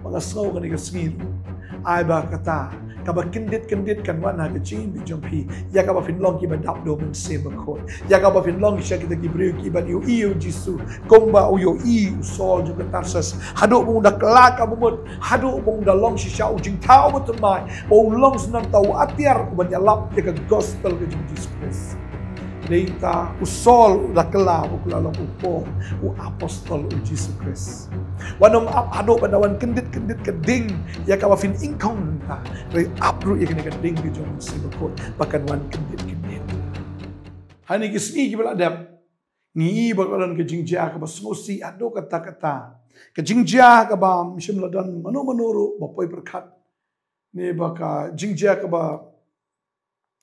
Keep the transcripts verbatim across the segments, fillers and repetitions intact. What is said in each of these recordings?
Ba nga sngew kane ka sngi ruh, ai ba kata kaba kyndit kyndit kan wan ha ka jingim jong phi, ïa kaba phin long kiba dap da u Mynsiem Bakhuid, ïa kaba phin long shisha kita ki briew kiba ïohi ïa u Jisu kumba u ïohi u Saul jong ka Tarsus. Haduh ba u da kylla ka bamut, haduh ba u da long shisha u jingthaw bathymmai, ba u long shisha uta u atiar uban ïalap ïa ka gospel ka jong u Jisu Khrist. Dei ta u Saul u da kylla ba u la long u Paul, u apostol u Jisu Khrist. Wat nym ap haduh ba da wan kyndit kyndit ka ding ïa kaba phin ingkhong mynta. Hynrei ap ruh ïa kane ka ding ka jong u Mynsiem Bakhuid ba kan wan kyndit kyndit. Ha kine ki sngi kiba la dep, ngi i ba ka don ka jingjia kaba sngewsih haduh katta katta. Ka jingjia kaba ym shym la don mano mano ruh ba poi pyrkhat, ne ba ka jingjia kaba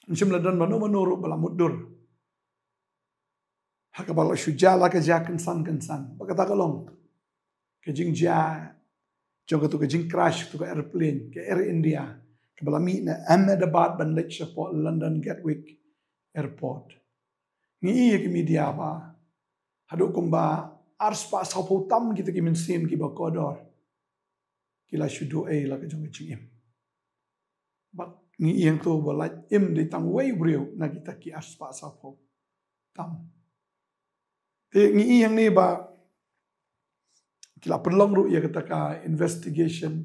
ym shym la don mano mano ruh ba la mutdur. Ha kaba la shu jia la ka jia kynsan kynsan. Ba kata ka long ka jingjia jong katu ka jingcrash katu ka aeroplane ka Air India, kaba la mih na Ahmedabad ban leit shapoh London Gatwick Airport. Ngi i ïa ki media ba haduh kumba arspah sawphew tam kita ki mynsiem kiba kordor ki la shu duh ei la ka jong ka jingim. Bad ngi i hangto ba lait im dei tang uwei u briew na kita ki arspah sawphew tam. Te ngi i hangne ba ki la pynlong ruh ïa kata ka investigation.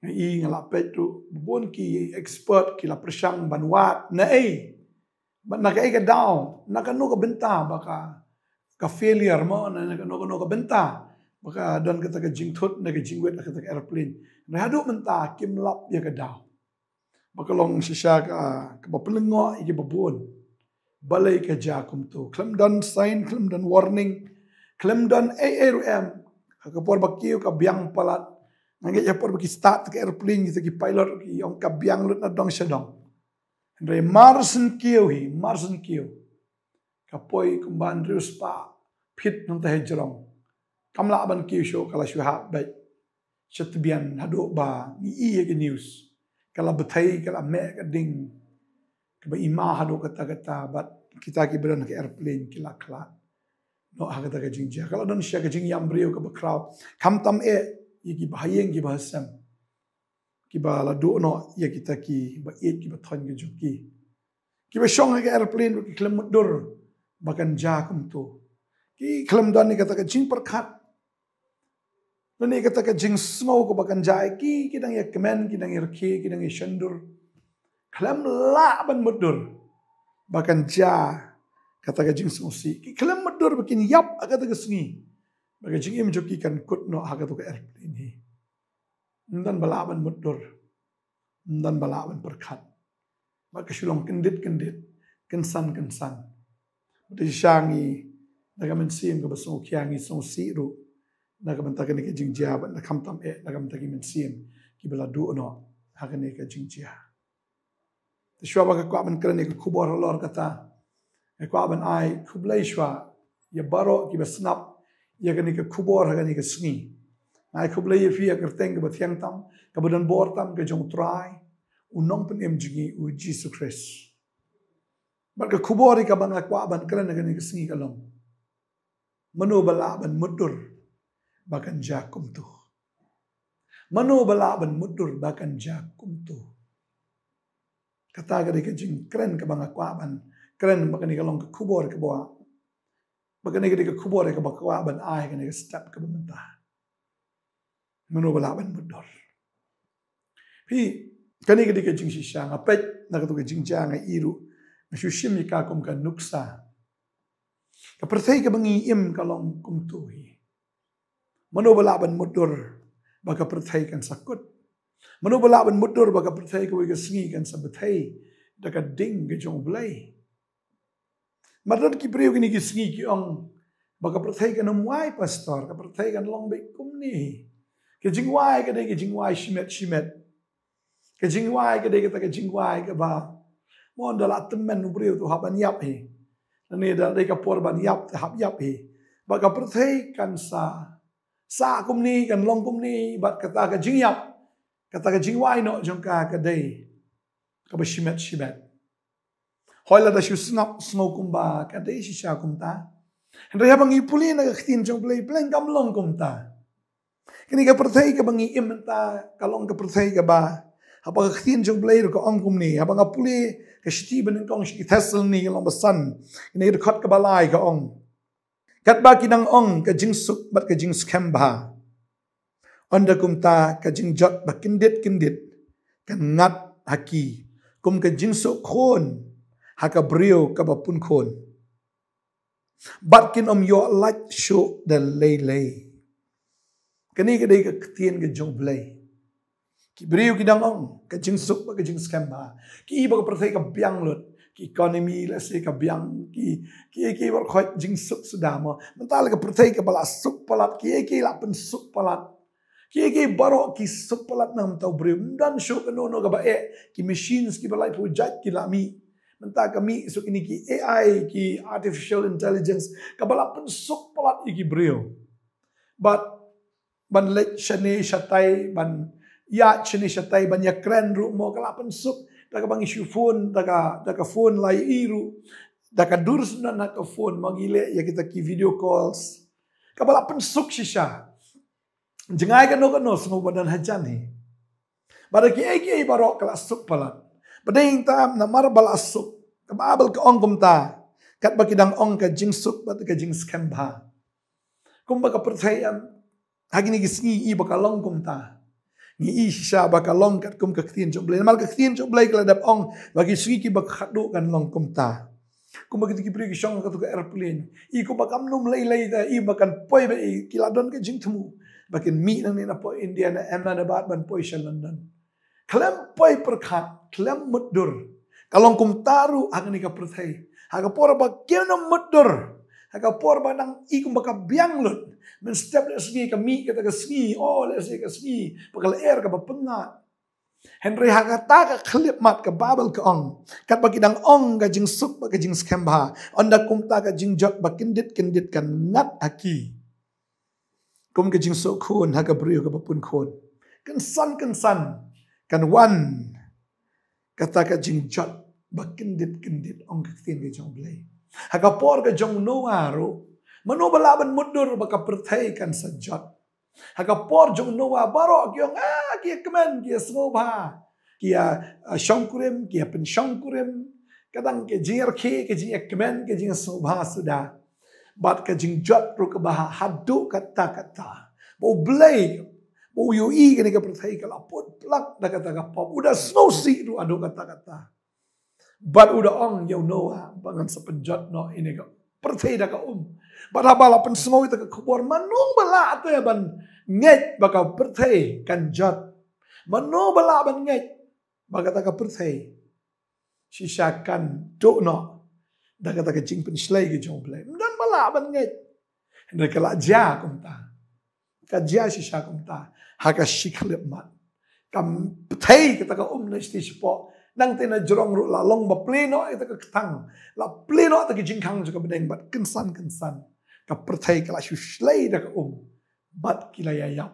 Ngi i, nga la peit ruh ba bun ki expert ki la pyrshang ban wad na ei, ba na kaei ka daw, na kano ka bynta ba ka, ka failure mo, na, na kano kano ka bynta ba ka don kata ka jingthut ne ka jingwit kata ka aeroplane. Hynrei haduh mynta kim lap ïa ka daw. Ba ka long shisha ka, kaba pynlyngngoh ïa kiba bun. Balei ka jia kumto? Khlem don sign, khlem don warning, khlem don ei ei ruh em. Ha ka por ba kiew ka biang palat. Nga ngeit ha por ba ki start ka aeroplane, kita ki pilot ki ong ka biang lut na dong sha dong. Hynrei mar shen kiew hi, mar shen kiew, ka poi kumba hynriew spah phit nangta hajrong. Kam lah ban kiew shuh, ka la shu hap beit sha tbian haduh ba ngi i ïa ka news. Ka la bthei, ka la meh ka ding kaba i ma haduh katta katta, bad kita kiba don ha ka aeroplane ki la khlad noh ha kata ka jingjia. Ka la don shisha ka jingïam briew kaba khraw, khamtam eh ïa kiba ha ïing kiba ha sem, kiba la duh noh ïa kita kiba ïeit kiba thoiñ ka jong ki, kiba shong ha ka aeroplane ruh ki khlem mutdur ba kan jia kumto. Ki khlem don ïa kata ka jingpyrkhat, don ïa kata ka jingsngew kaba kan jia ïa ki, ki dang ïa kmen, ki dang ïa rkhie, ki dang ïa shondur. Khlem lah ban mutdur ba kan jia kata ka jingsngewsih. Ki khlem mutdur ba kin ïap ha kata ka sngi, ba ka jingim jong ki kan kut noh ha kata ka aeroplane hi. Ym don ba lah ban mutdur, ym don ba lah ban pyrkhat. Bad ka shu long kyndit kyndit, kynsan kynsan. Bad shisha ngi, na ka mynsiem kaba sngewkhia, ngi sngewsih ruh na ka bynta kane ka jingjia, bad na khamtam eh na ka bynta ki mynsiem kiba la duh noh ha kane ka jingjia. Te shuwa ba nga kwah ban kren ïa ka khubor halor kata, nga kwah ban ai khublei shuwa ïa baroh kiba sngap ïa kane ka khubor ha kane ka sngi. Nga ai khublei ïa phi ha ka kyrteng kaba thiang tam, kaba don bor tam ka jong u Trai, u Nongpynim jong ngi u Jisu Khrist. Bad ka khubor ïa kaba nga kwah ban kren ha kane ka sngi ka long, mano ba lah ban mutdur ba kan jia kumto? Mano ba lah ban mutdur ba kan jia kumto? Kata ka dei ka jingkren kaba nga kwah ban kren, ba kane ka long ka khubor kaba, ba kane ka dei ka khubor kaba kwah ban ai ha kane ka step kaba mynta. Mano ba lah ban mutdur? Phi, kane ka dei ka jingshisha, nga peit na katu ka jingjia, nga i ruh, nga shu shim ïa ka kum ka nuksa. Ka pyrthei kaba ngi im ka long kumto hi. Mano ba lah ban mutdur ba ka pyrthei kan sa kut? Mano ba lah ban mutdur ba ka pyrthei kawei ka sngi kan sa bthei da ka ding ka jong U Blei? Mar don ki briew kine ki sngi ki ong ba ka pyrthei kan ym wai, pastor, ka pyrthei kan long beit kumne hi. Ka jingwai ka dei ka jingwai shimet shimet. Ka jingwai ka dei kata ka jingwai kaba, mo, ynda la tymmen u briew te u hap ban ïap hi. Lane ynda dei ka por ban ïap te hap ïap hi. Bad ka pyrthei kan sa sah kumne, kan long kumne, bad kata ka jingïap, kata ka jingwai noh jong ka ka dei kaba shimet shimet. Hooid, lada shu sngap sngew kumba ka dei shisha kumta. Hynrei haba ngi pule na ka ktien jong U Blei, U Blei kam long kumta. Kane ka pyrthei kaba ngi im mynta ka long ka pyrthei kaba, haba ka ktien jong U Blei ruh ka ong kumne, haba nga pule ka shithi banyngkong sha ki Thessaloni ka lynnong ba san, kane ka dkhot kaba lai ka ong: Katba ki dang ong ka jingsuk bad ka jingskhem bha, ynda kumta ka jingjot ba kyndit kyndit kan ngat ha ki, kum ka jingsuk khun ha ka briew kaba pun khun. Bad kin ym ïoh lait shuh da lei lei. Kane ka dei ka ktien ka jong U Blei. Ki briew ki dang ong ka jingsuk bad ka jingskhem bha. Ki i ba ka pyrthei ka biang lut. Ki economy lehse ka biang, ki, ki, ki baroh khoit jingsuk suda mo. Mynta la ka pyrthei kaba la suk palat, ki, ki la pynsuk palat. Ki, ki baroh ki suk palat na ka bynta u briew. Ym don shuh kano kano kaba eh, ki machines kiba laiphew jait ki la mih. Mynta ka mih shuh kine ki A I, ki artificial intelligence, kaba la pynsuk palat ïa ki briew. Bad ban leit shane shatai, ban ïaid shane shatai, ban ïakren ruh mo ka la pynsuk. Da kaba ngi shu phone, da ka, da ka phone la ïohi ruh. Da ka dur sngewdon ha ka phone mo ngi leh ïa kita ki video calls. Kaba la pynsuk shisha. Jngai kano kano sngewbha don hajan hi. Bad da kiei kiei baroh ka la suk palat. Bad dei tam namar ba la suk, ka Baibl ka ong kumta. Katba ki dang ong ka jingsuk bad ka jingskhem bha. Kumba ka pyrthei em, ha kine ki sngi i ba ka long kumta. Ngi i shisha ba ka long katkum ka ktien jong U Blei. Namar ka ktien jong U Blei ka la dep ong ba ki sngi kiba khadduh kan long kumta. Kumba kita ki briew ki shong ha kato ka aeroplane. I kumba kam nym lei lei te, i ba kan poi ba i, ki la don ka jingthmu ba kin mih nangne na poi India na Ahmedabad ban poi sha London. Khlem poi pyrkhat, khlem mutdur. Ka long kumta ruh ha kane ka pyrthei. Ha ka por ba kin nym mutdur. Ha ka por ba nang i kumba ka biang lut. Mynstep lehse ka mih kata ka sngi, oh lehse ka sngi, ba ka lyer kaba pyngngad. Hynrei ha kata ka khyllipmat ka Baibl ka ong, katba ki dang ong ka jingsuk bad ka jingskhem bha, ynda kumta ka jingjot ba kyndit kyndit kan ngat ha ki, kum ka jingsuk khun ha ka briew kaba pun khun. Kynsan kynsan kan wan kata ka jingjot ba kyndit kyndit, ong ka ktien ka jong U Blei. Ha ka por ka jong u Noah ruh, mano ba lah ban mutdur ba ka pyrthei kan sa jot? Ha ka por jong u Noah baroh ki ong, ah, ki ïakmen, ki ïasngewbha, ki ïa, ah, shongkurim, ki ïapynshongkurim. Ka dang ka jingïarkhie, ka jingïakmen, ka jingsngewbha suda. Bad ka jingjot ruh kaba ha, haduh katta katta. Ba U Blei, ba u ïohi kane ka pyrthei ka la put plak da kata ka pop. U da sngewsih ruh haduh katta katta. Bad u da ong ïa u Noah ba ngan sa pynjot noh ïa kane ka pyrthei da ka um. Bad haba la pynsngew ïa kata ka khubor, mano ba lah te ban ngeit ba ka pyrthei kan jot? Mano ba lah ban ngeit ba kata ka pyrthei shisha kan duh noh da kata ka jingpynshlei ka jong U Blei? Ym don ba lah ban ngeit. Hynrei ka la jia kumta. Ka jia shisha kumta. Ha ka shi khyllipmat. Ka pyrthei kata ka um na shiti shapoh. Nangta na jrong ruh la long ba plie noh ïa kata ka kthang. La plie noh kata ka jingkhang jong ka bneng bad kynsan kynsan ka pyrthei ka la shu shlei da ka um. Bad ki la ïa ïap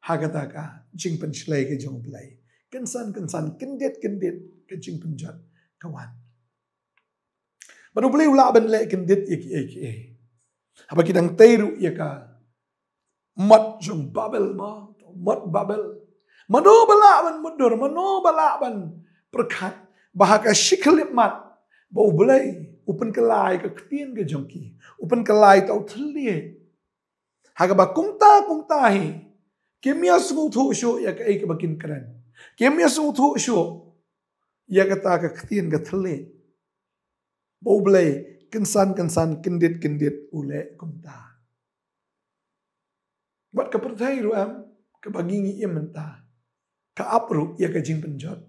ha kata ka jingpynshlei ka jong U Blei. Kynsan kynsan, kyndit kyndit ka jingpynjot ka wan. Bad U Blei u lah ban leh kyndit ïa kiei kiei. Haba ki dang tei ruh ïa ka mot jong Babel mo, mot Babel. Mano ba lah ban mutdur, mano ba lah ban pyrkhat ba ha ka shi khyllipmat ba U Blei u pynkylla ïa ka ktien ka jong ki, u pynkylla ïa uta u thylliej. Ha kaba kumta kumta hi kim ïa sngewthuh shuh ïa kaei kaba kin kren. Kim ïa sngewthuh shuh ïa kata ka ktien ka thylliej. Ba U Blei kynsan kynsan, kyndit kyndit u leh kumta. Bad ka pyrthei ruh em, kaba ngi ngi im mynta, ka ap ruh ïa ka jingpynjot.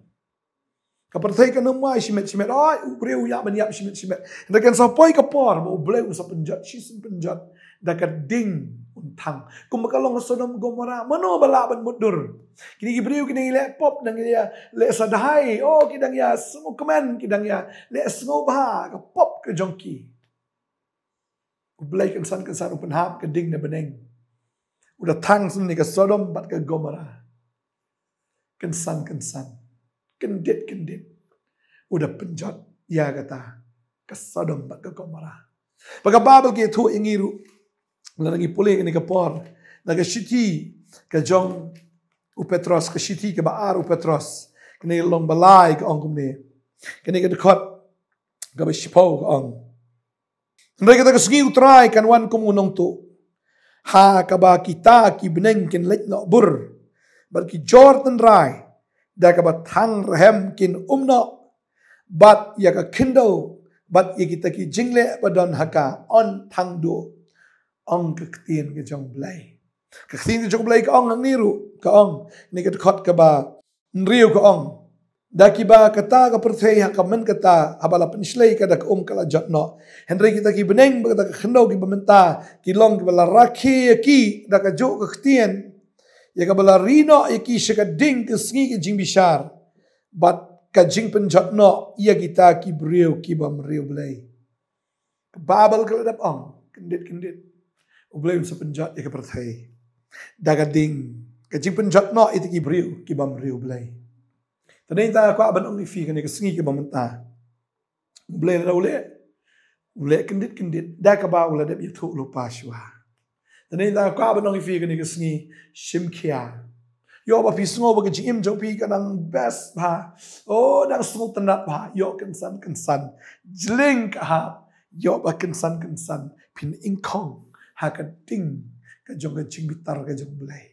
Ka pyrthei kan ym wai shimet shimet, oi, u briew u ïap ban ïap shimet shimet. Hynrei kan sa poi ka por ba U Blei un sa pynjot shisien pynjot da ka ding un thang. Kumba ka long ha Sodom Gomorrah, mano ba lah ban mutdur? Kine ki briew ki dang ïa leh pop, dang ïa leh sadhai, oh, ki dang ïa sngewkmen, ki dang ïa leh sngewbha, ka pop ka jong ki. U Blei kynsan kynsan u pynhap ka ding na bneng. U da thang sngewbha ïa ka Sodom bad ka Gomorrah. Kynsan kynsan, kyndit kyndit, u da pynjot ïa kata ka Sodom bad ka Gomorrah. Bad ka Baibl ka ïathuh ïa ngi ruh, lada ngi pule kane ka por, na ka shithi Ka jong u Petros, ka shithi kaba ar u Petros, kane ka lynnong ba lai ka ong kumne. Kane ka dkhot kaba shiphew ka ong: Hynrei kata ka sngi U Trai kan wan kum u nongtuh, ha kaba kita ki bneng kin leit noh bur, bad ki jor tynrai da kaba thang rhem kin um noh, bad ïa ka khyndew bad ïa kita ki jingleh ba don ha ka yn thang duh, ong ka ktien ka jong U Blei. Ka ktien ka jong U Blei ka ong hangne ruh, ka ong, ne ka dkhot kaba hynriew ka ong: Da kiba kata ka pyrthei ha ka mynta, haba la pynshlei ka da ka um ka la jot noh. Hynrei kita ki bneng bad kata ka khyndew kiba mynta, ki long kiba la rakhe ïa ki da kajuh ka ktien, ïa kaba la ri noh ïa ki sha ka ding ka sngi ka jingbishar, bad ka jingpynjot noh ïa kita ki briew ki bym riewblei. Ka Baibl ka la dep ong, kyndit kyndit U Blei un sa pynjot ïa ka pyrthei da ka ding, ka jingpynjot noh ïa kita ki briew ki bym riewblei. Te nangta nga kwah ban ong ïa phi kane ka sngi kaba mynta, U Blei lada u leh, u leh kyndit kyndit da kaba u la dep ïathuh lypa shuwa. Te nangta nga kwah ban ong ïa phi kane ka sngi, shim khia. Ïoh ba phi sngew ba ka jingim jong phi ka dang best bha, o, dang sngewtynnat bha, ïoh kynsan kynsan, jleng ka hap, ïoh ba kynsan kynsan phin ingkhong ha ka ding ka jong ka jingbitar ka jong U Blei.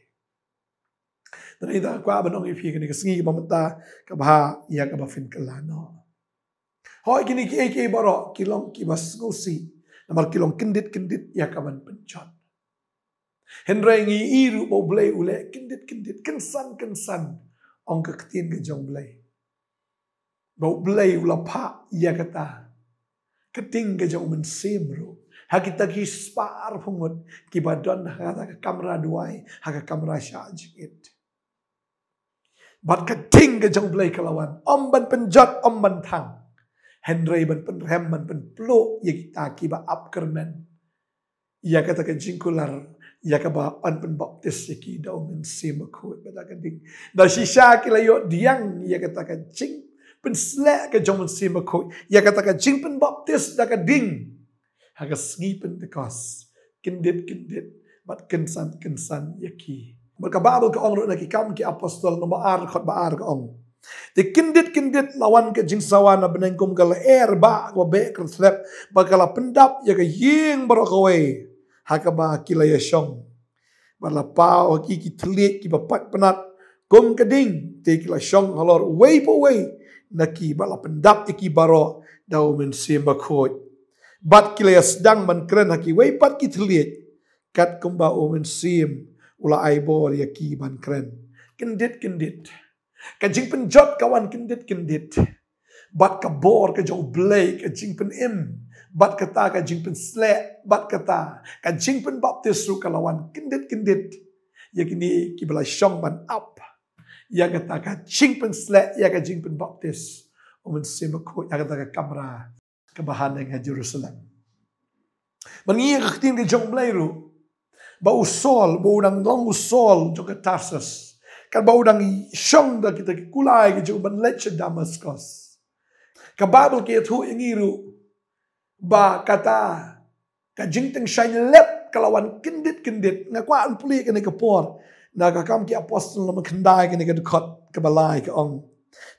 Te nangta nga kwah ban ong ïa phi kane ka sngi kaba mynta, ka bha ïa kaba phin kylla noh. Hooid, kine kiei kiei baroh ki long kiba sngewsih, namar ki long kyndit kyndit ïa ka ban pynjot. Hynrei ngi ïohi ruh ba U Blei u leh kyndit kyndit, kynsan kynsan, ong ka ktien ka jong U Blei, ba U Blei u la phah ïa kata ka ding ka jong U Mynsiem ruh ha kita ki spah arphew ngut kiba don ha kata ka kamra duwai, ha ka kamra shah jingit. Bad ka ding ka jong U Blei ka la wan, ym ban pynjot, ym ban thang, hynrei ban pynrhem, ban pynpluh ïa kita kiba ap kyrmen ïa kata ka jingkular, ïa kaba yn pynbaptis ïa ki da U Mynsiem Bakhuid bad da ka ding. Da shisha ki la ïoh pdiang ïa kata ka jingpynsleh ka jong U Mynsiem Bakhuid, ïa kata ka jingpynbaptis da ka ding ha ka sngi Pentekost, kyndit kyndit bad kynsan kynsan ïa ki. Bad ka Baibl ka ong ruh na Ki Kam ki Apostol lynnong ba ar, dkhot ba ar ka ong: Te kyndit kyndit la wan ka jingsawa na bneng kum ka lyer bah kaba beh kyrthlep, bad ka la pyndap ïa ka ïing baroh kawei ha kaba ki la ïashong. Bad la paw ha ki ki thylliej kiba pait pnat kum ka ding, te ki la shong halor uwei pa uwei na ki, bad la pyndap ïa ki baroh da U Mynsiem Bakhuid. Bad ki la ïasdang ban kren ha kiwei pat ki thylliej, katkum ba U Mynsiem u la ai bor ïa ki ban kren. Kyndit kyndit. Ka jingpynjot ka wan kyndit kyndit. Bad ka bor ka jong U Blei, ka jingpynim, bad kata ka jingpynsleh, bad kata ka jingpynbaptis ruh ka la wan kyndit kyndit ïa kine kiba la shong ban ap ïa kata ka jingpynsleh, ïa ka jingpynbaptis U Mynsiem Bakhuid, ïa kata ka kamra kaba haneng ha Jerusalem. Bad ngi ïohi ka ktien ka jong U Blei ruh, ba u Saul, ba u dang long u Saul jong ka Tarsus, katba u dang shong da kita ki kulai ki jong u ban leit sha Damascus, ka Baibl ka ïathuh ïa ngi ruh ba kata ka jingtyngshaiñ lep ka la wan kyndit kyndit. Nga kwah ban pule kane ka por na Ki Kam ki Apostol lynnong khyndai, kane ka dkhot kaba lai ka ong: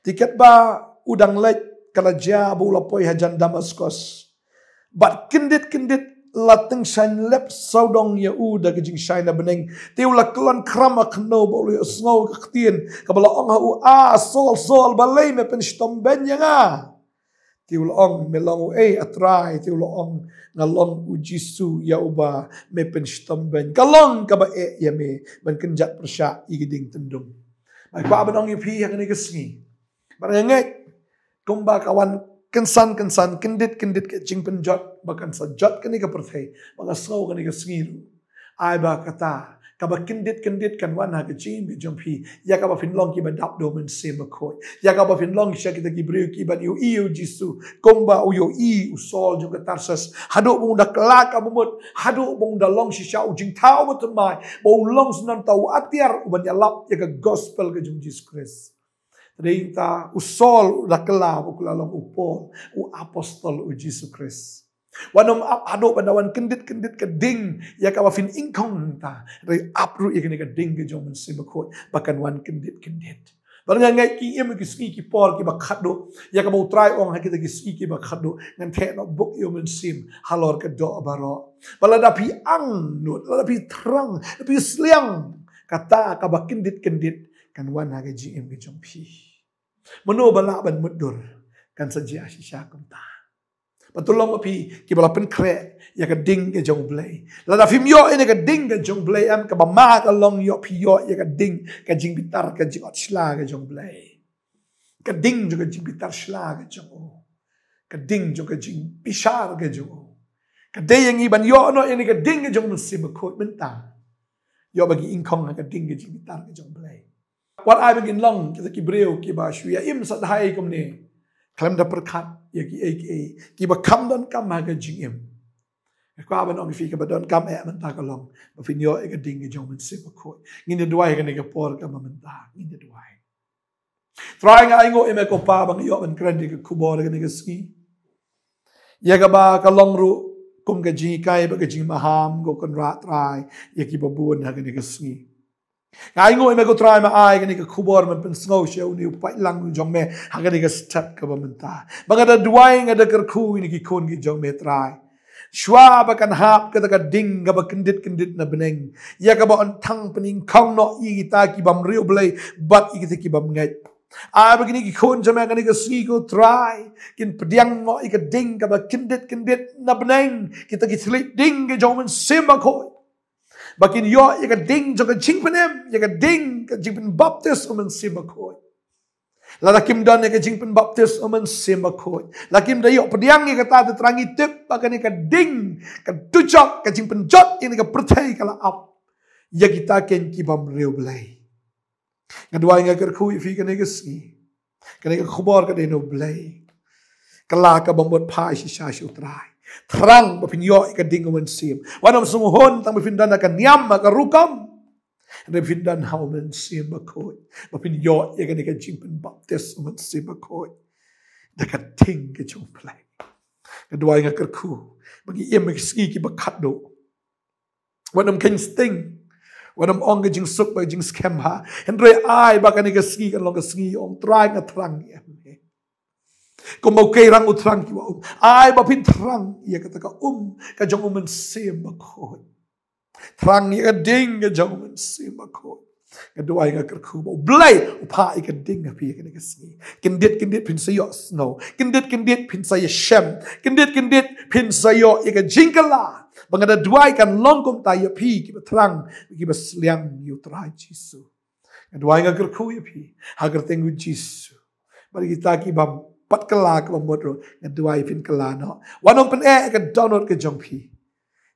Te katba u dang leit, ka la jia ba u la poi hajan Damascus. Bad kyndit kyndit la tyngshaiñ lep sawdong ïa u da ka jingshai na bneng. Te u la kyllon khram ha khyndew bad u la ïohsngew ka ktien kaba la ong ha u, A Saul, Saul, balei me pynshitom beiñ ïa nga? Te u la ong, Me long uei, A Trai? Te u la ong, Nga long u Jisu ïa uba me pynshitom beiñ. Ka long kaba eh ïa me ban kynjat pyrshah ïa ki dieng tyndung. Nga kwah ban ong ïa phi ha kane ka sngi, bad nga ngeit kumba ka wan kynsan kynsan, kyndit kyndit ka jingpynjot ba kan sa jot kane ka pyrthei, ba nga sngew kane ka sngi ruh, ai ba kata kaba kyndit kyndit kan wan ha ka jingim ka jong phi, ïa kaba phin long kiba dap da U Mynsiem Bakhuid, ïa kaba phin long shisha kita ki briew kiban ïohi ïa u Jisu, kumba u ïohi u Saul jong ka Tarsus, haduh ba u da kylla ka bamut, haduh ba u da long shisha u jingthaw bathymmai, ba u long shisha nangta u atiar uban ïalap ïa ka gospel ka jong u Jisu Khrist. Te dei ta u Saul u da kylla ba u kylla long u Paul, u apostol u Jisu Khrist. Wat nym ap haduh ban da wan kyndit kyndit ka ding ïa kaba phin ingkhong mynta. Hynrei ap ruh ïa kane ka ding ka jong u Mynsiem Bakhuid ba kan wan kyndit kyndit. Bad nga ngeit ki im ki sngi ki por kiba khatduh, ïa kaba U Trai u ong ha kita ki sngi kiba khatduh, ngan theh noh buk ïa u Mynsiem halor ka doh baroh. Bad lada phi angnud, lada phi thrang, lada phi sliang, kata kaba kyndit kyndit kan wan ha ka jingim ka jong phi. Mano ba lah ban mutdur, kan sa jia shisha kumta. Bad to long ba phi kiba la pynkhreh ïa ka ding ka jong U Blei. Lada phim ïoh ïa ka ding ka jong U Blei, em, kaba ma ka long ïoh phi ïoh ïa ka ding ka jingbitar, ka jingot shla ka jong U Blei. Ka ding jong ka jingbitar shla ka jong u. Ka ding jong ka jingbishar ka jong u. Ka dei ïa ngi ban ïoh noh ïa ka ding ka jong u Mynsiem Bakhuid mynta. Ïoh ba ngi ingkhong ha ka ding ka jingbitar ka jong U Blei. Wat ai ba ngin long kita ki briew kiba shu ïa im sa dei kumne. Khlem da pyrkhat ïa kiei kiei kiba kham donkam ha ka jingim. Ka kwah ban ong ïa phi kaba donkam eh mynta ka long ba phin ïoh ïa ka ding ka jong u Mynsiem Bakhuid. Ngin ïa duwai kane ka por kaba mynta. Ngin ïa duwai. Trai, nga ainguh ïa me ko Pa ba nga ïoh ban kren ïa ka khubor kane ka sngi. Ïa kaba ka long ruh kum ka jinghikai bad ka jingmaham ko Kynrad Trai ïa kiba bun ha kane ka sngi. Nga ainguh ïa me ko Trai, me ai kane ka khubor ban pynsngew sha une u paidlang jong me ha kane ka step kaba mynta. Ba nga da duwai, nga da kyrkhu ïa kine ki khun ki jong me Trai. Shuwa ba kan hap kata ka ding kaba kyndit kyndit na bneng, ïa kaba yn thang pyningkhong noh ïa kita ki bym riewblei bad ïa kita ki bym ngeit. Ai ba kine ki khun jong me ha kane ka sngi ko Trai kin pdiang noh ïa ka ding kaba kyndit kyndit na bneng, kita ki thylliej ding ka jong u Mynsiem Bakhuid. Ba kin ïoh ïa ka ding jong ka jingpynim, ïa ka ding ka jingpynbaptis u Mynsiem Bakhuid. Lada kim don ïa ka jingpynbaptis u Mynsiem Bakhuid, lada kim da ïoh pdiang ïa kata, te Trai ngi tip ba kane ka ding, ka dujok, ka jingpynjot ïa kane ka pyrthei ka la ap ïa kita ken ki bym riewblei. Nga duwai, nga kyrkhu ïa phi kane ka sngi. Kane ka khubor ka dei na U Blei. Kylla kaba mut phai shisha sha U Trai. Thrang ba phin ïoh ïa ka ding u Mynsiem. Wat nym sngewhun tang ba phin don ha ka niam ha ka rukom. Hynrei phin don ha u Mynsiem Bakhuid ba phin ïoh ïa kane ka jingpynbaptis u Mynsiem Bakhuid da ka ding ka jong U Blei. Nga duwai, nga kyrkhu ba ngi im ha ki sngi kiba khatduh. Wat nym kheiñ sting, wat nym ong ka jingsuk bad ka jingskhem bha. Hynrei ai ba kane ka sngi kan long ka sngi ong, Trai, nga thrang ïa me. Kumba u keirang u thrang ki wah um, ai ba phin thrang ïa kata ka um ka jong u Mynsiem Bakhuid. Thrang ïa ka ding ka jong u Mynsiem Bakhuid. Nga duwai, nga kyrkhu ba U Blei u phah ïa ka ding ha phi ha kane ka sngi. Kyndit kyndit phin sa ïohsngew, kyndit kyndit phin sa ïashem, kyndit kyndit phin sa ïoh ïa ka jingkylla. Ba nga da duwai kan long kumta ïa phi kiba thrang, kiba sliang ïa u Trai Jisu. Nga duwai, nga kyrkhu ïa phi ha ka kyrteng u Jisu. Bad kita ki bym pat kylla, kaba mut ruh, nga duwai phin kylla noh. Wat nym pyneh ïa ka dohnud ka jong phi.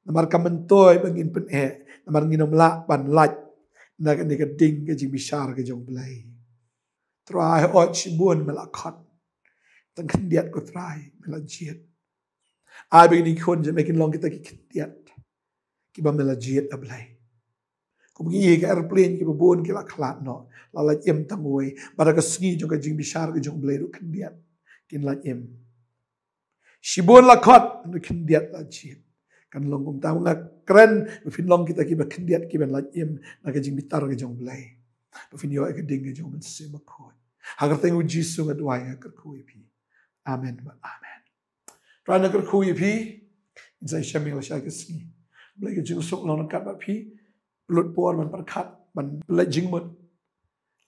Namar kam myntoi ba ngin pyneh, namar ngin ym lah ban lait na kane ka ding ka jingbishar ka jong U Blei. Trai, hooid shibun me la khot, tang khyndiat ko Trai me la jied. Ai ba kine ki khun jong me kin long kita ki khyndiat kiba me la jied, A Blei. Kum ngi ïohi ka aeroplane kiba bun ki la khlad noh, la lait im tang uwei. Bad ha ka sngi jong ka jingbishar ka jong U Blei ruh khyndiat kin lait im. Shibun la khot, hynrei khyndiat la jied. Kan long kumta, nga kren ba phin long kita kiba khyndiat kiban lait im na ka jingbitar ka jong U Blei. Ba phin ïoh ïa ka ding ka jong u Mynsiem Bakhuid. Ha ka kyrteng u Jisu nga duwai, nga kyrkhu ïa phi. Amen bad amen. Trai, nga kyrkhu ïa phi. Ngin sa ïashem ïa la shai ka sngi. Blei ka jingsuk long ryngkat bad phi. Lut por ban pyrkhat, ban pynleit jingmut.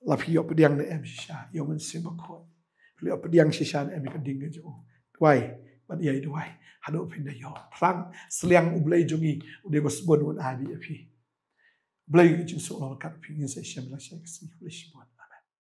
La phi ïoh pdiang ne em shisha ïa u Mynsiem Bakhuid? Phi la ïoh pdiang shisha ne em ïa ka ding ka jong u? Duwai, ban ïai duwai haduh phin da ïoh. Thrang, sliang, U Blei jong ngi u dei ba sbun, un ai beit ïa phi. Blei ka jingsuk long ryngkat bad phi. Ngin sa ïashem la shai ka sngi. Khublei shibun.